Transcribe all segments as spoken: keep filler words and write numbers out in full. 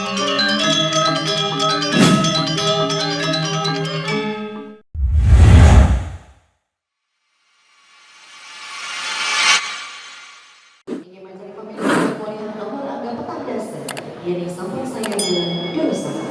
Inggih manjari pamiarsa, walihan awal angga petang dasa, yéning sampun sayembara durusang.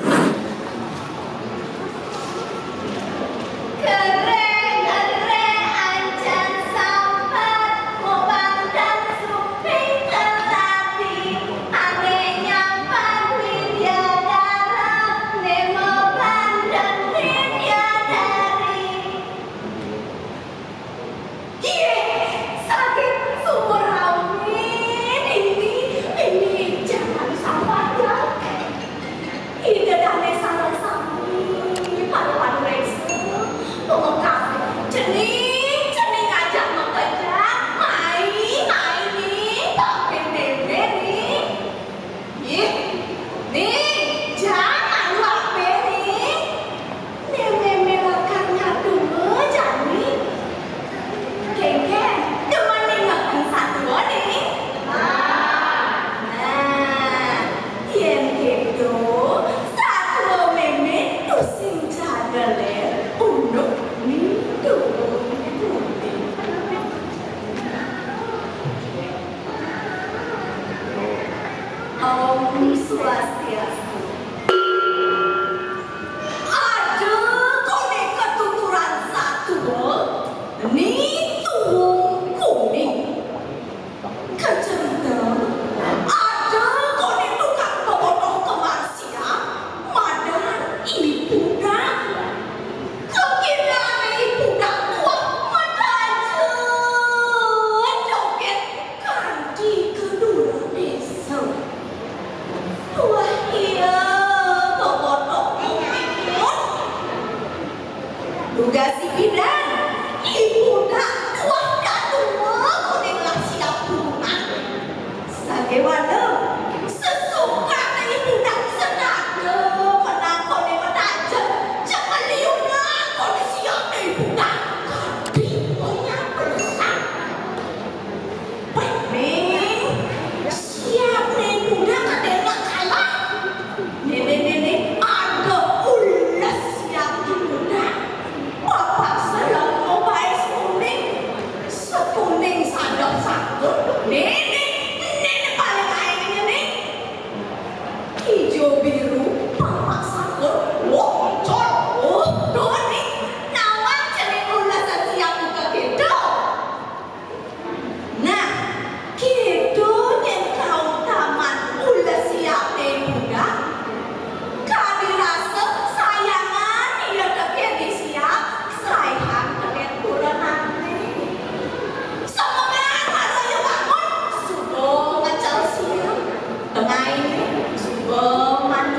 Geré-geré ancan sambat, mobantang suping keladi, ané nyambat widyadara, né mobantang widyadari. Yé, saking sumur rauni, ini, ini jangan sampai ya. Ida dané sareng sami, para panuréksa, pamekasé, cening, cening ajak makejang, mai, mai ning, tapi mémé ning. Ih, ning, jang malu apé ning. Né mémé lakar ngadunga jani. Kénkén, demen ningehang satua ning. Nah, yén kéto, satua mémé tusing ja gelér unduk ning duur kuning. Om Swastiastu. Ada koné katuturan satua, Ni Tuwung Kuning. Kacerita, ada koné tukang bebotoh kembar siap, madan I Pudak. Kekiraan I Pudak tuah matajen jogét kanti ka dura désa. Tuah ia bebotoh mungkin. Dugas I Pudak, I Pudak tuah dadua koné ngelah siap pulang. Sakéwala, sesukané I Pudak senada menang koné matajen, cemeliunan koné siapné I Pudak. Kadéna pelesang. Wéh, Ning, siapné I Pudak kadéna kalah. Né, né, né, né, ada ules siap I Pudak. Bapak selem ngobaé sekuning. Sekuning sadep sakur. Né, né, né, né, paling aéngné, Ning. Ijo biru, papak sakur. Wah, cor. Oh, tuh, Ning. Nawang cening ulesan siap buka kéto. Nah, kéto nyén kautaman ules siapé I Pudak. Kadi rasa sayangan ia tekén I Siap, saihang tekén kurenané. Semengan mara ia bangun, suba ngecel siap. Tengainé, suba man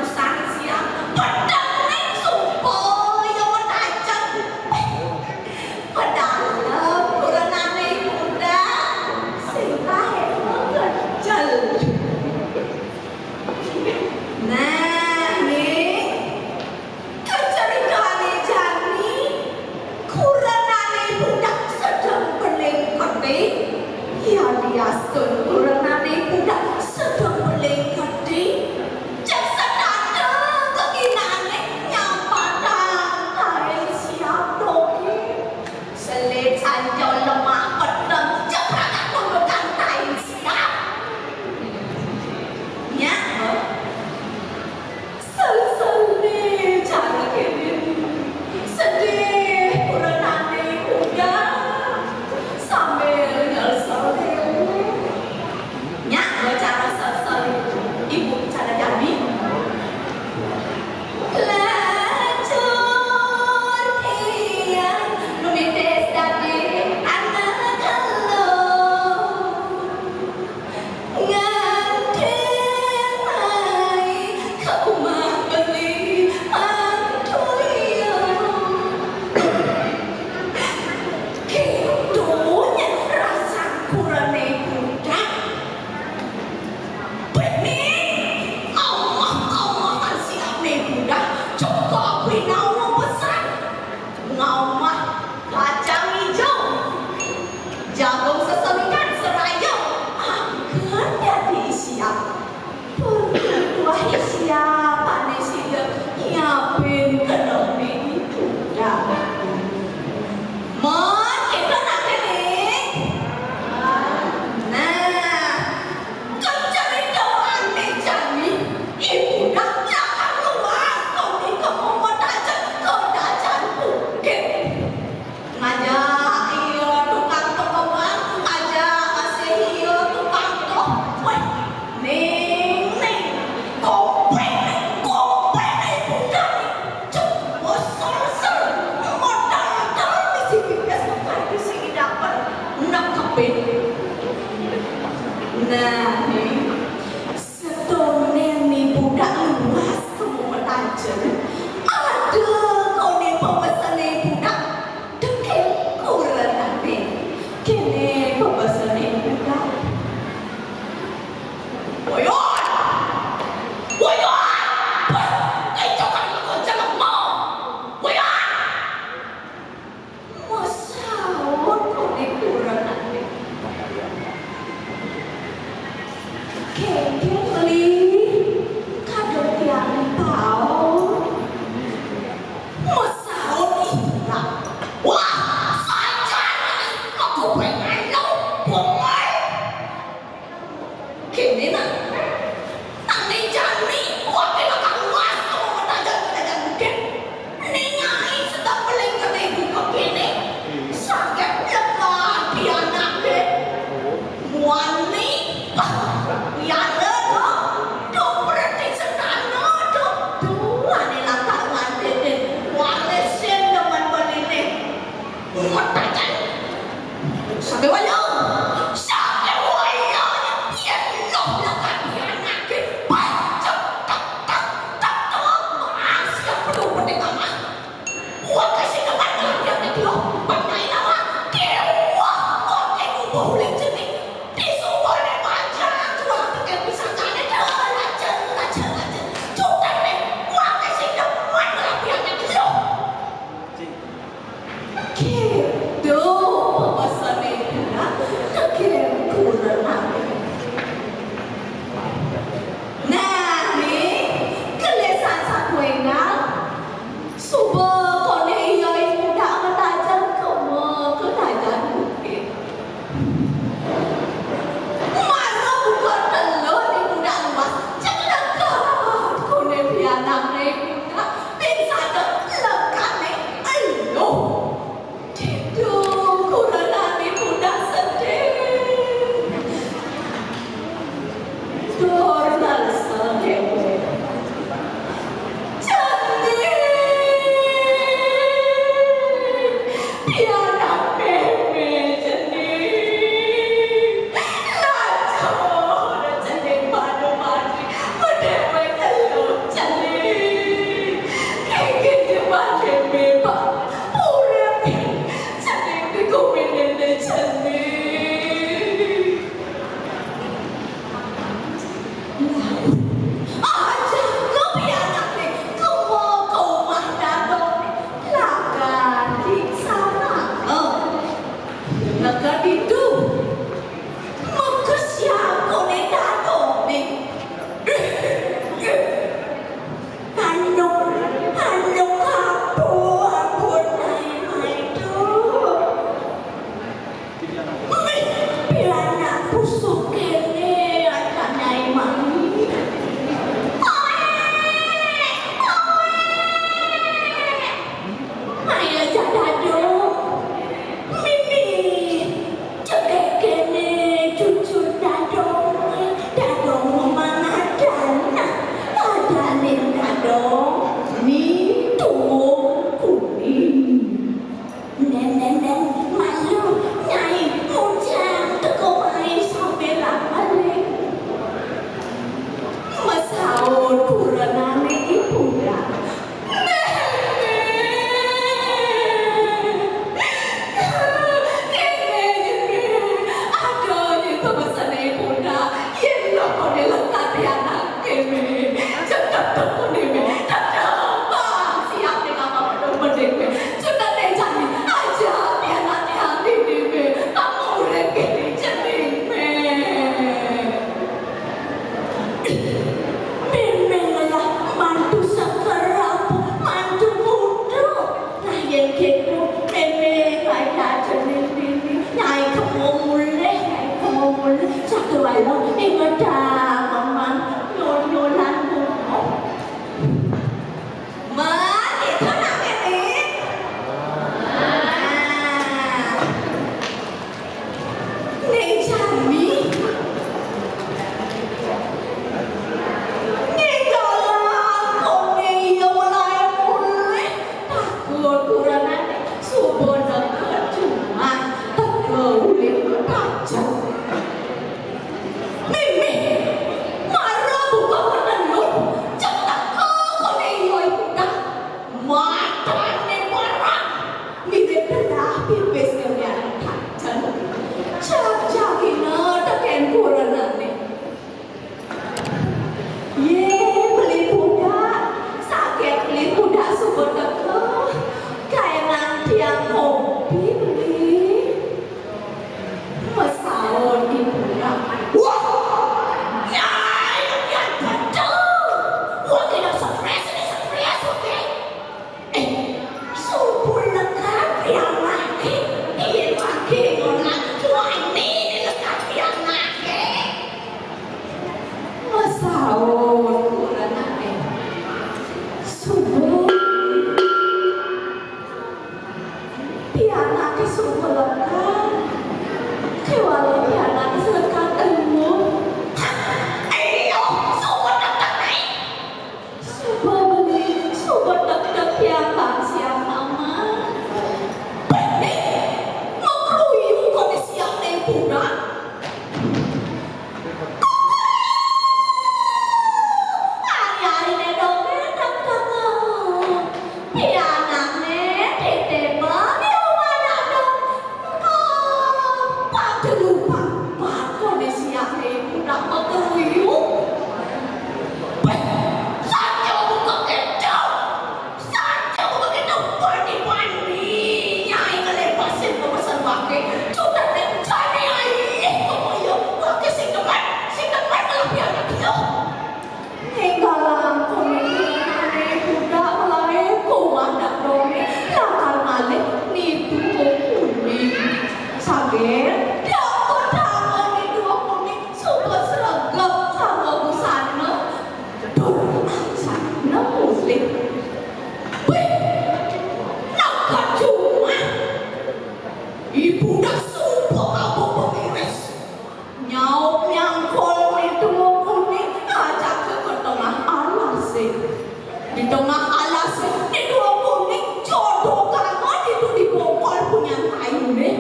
Di tengah alas, ni duo kuning jodoh banget itu dibongkol punyan tayune.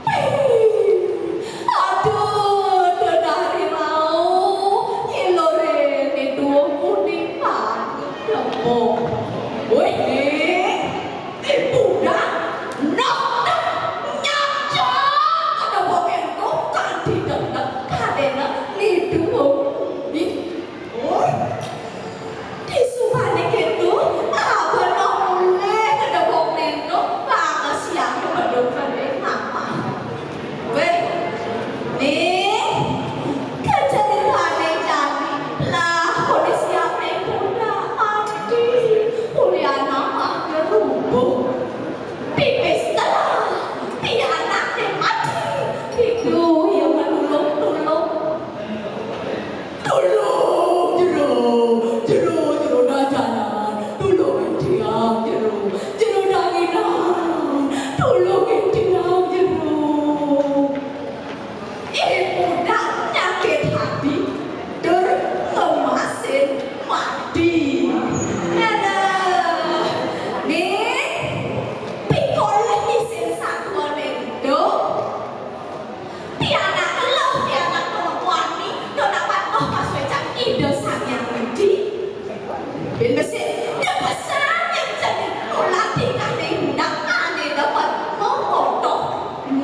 Wih, aduh, denari mau, nyilore ni duo kuning banget debok. Wih, ibu dah, nok dah, nyacak, ada bomen tuh, kan didek-dek, kadena ni duo kuning. Oh, disubane keto, abana mulih kedebok nento, bangesian kedebok napa. Weh, nih, kaceritane jani, lah, kondisi ame kuda mati, kuliana mah rubuh. Pipis telah, pianakne mati, pitu ya menulung-tulung. Tulung, jero, jero, jero dajanan, tulung tiang, jero, jero danginan, tulung tiang, jero. Ih, budak nyakit hati, dur ngemasin mati. Aduh, nih, pikolih isin satua nendo. Pianak eluh, pianak perempuan ni, do dapat moh pasuecan Ida Sang Hyang Widi. Bin besik, da besar nyen jani ulah tingkah ni budak ane dapat momotoh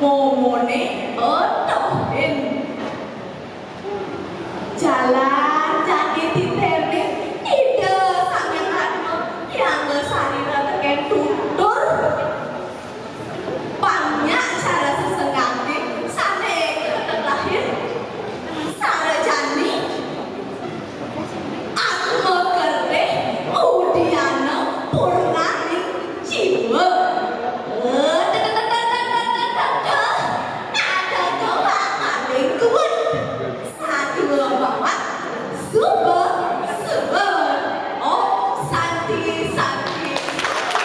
momone otohin. Jalan jani titene Ida Sang Hyang Radma, yang sarira teken tutur. Banyak cara sesenggange sane ketek lahir, sare jani, atma kertih, udiana purnaning jiwa. Ada doa paling kuat. Satua babat, suba, suba. Om Santi, Santi, Santi.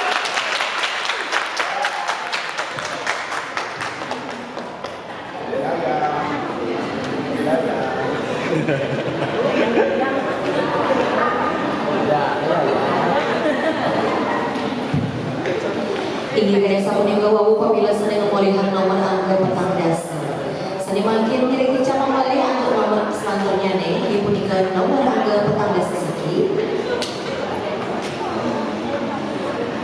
Inggih, sapunika wau pamiarsa ing molihan